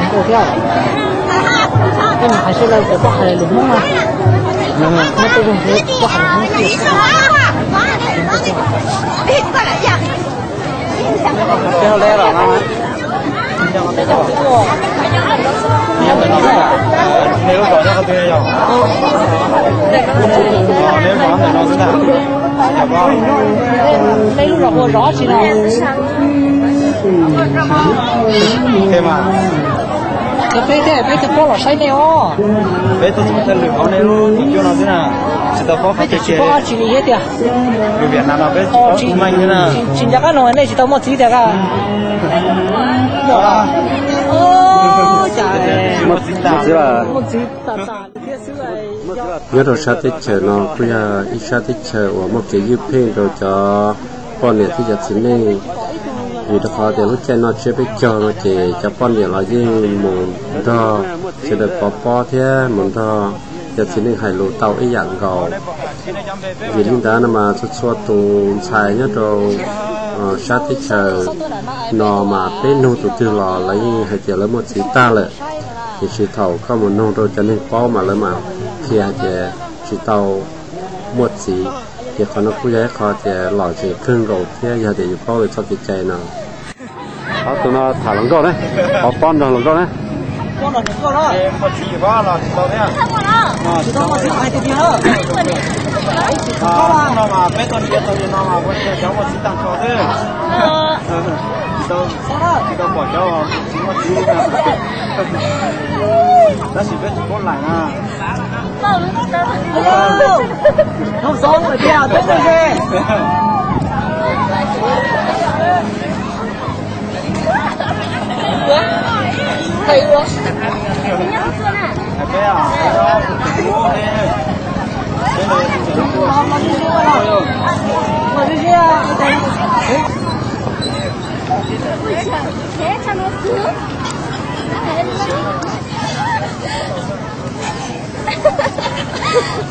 Nkauj thiab. Koj hais sawv daws kom koj hais lus Hmoob no. Muab tej zog koj hais lus Hmoob. Peb hau le los no. Nej lub zos nyob qhov twg yog? Nej lub zos hu ua zos tsi no? Peb thiab peb thiaj paub los saib nej os. Peb tuaj txog thawj lwm hauv nej lub cuab no xwb na, tsis tau paub qhov twg. Tsis paub dab tsi li thiab tiag. Lus Vietnam no peb tsis paub meej thiab na. Tsis nco qab no nej tsis tau muaj txiv tiag a? Muaj txiv lawm. Muaj txiv tas tas li thiab xwb. Nyob rau sab teb chaws no kuj yog ib sab teb chaws uas muaj kev ywj pheej rau cov poj niam thiab cov txiv neej, vim rau qhov tias lub caij noj tsiab peb caug no ces cov poj niam los yeej mus nrog sawv daws pov pob thiab mus nrog cov txiv neej hais lus tau ib yam nkaus. Vim li ntawd no mas txhua txhua tus ntxhais nyob rau sab teb chaws no mas peb nug tus twg los lawv yeej hais tias lawv muaj txiv tag lawm. Tiam sis thaum koj mus nug rau cov neeg paub mas lawv mam qhia hais tias tsis tau muaj txiv. Ces qhov no kuj yog ib qho tias lom zem kawg nkaus thiab yog tias yus paub lawv txoj kev cai no. Ob tug no tham hluas nkauj na, pov pob nrog hluas nkauj na. Tab sis peb tsis paub laim na.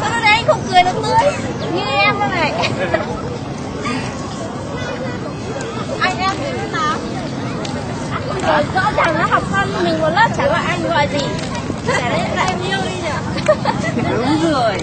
Sao nó đang không cười được tôi? Như em đâu này. Anh em mình mà. Rồi rõ ràng nó học con mình một lớp chả gọi anh gọi gì. Chả lẽ em yêu đi nhỉ? Đúng rồi.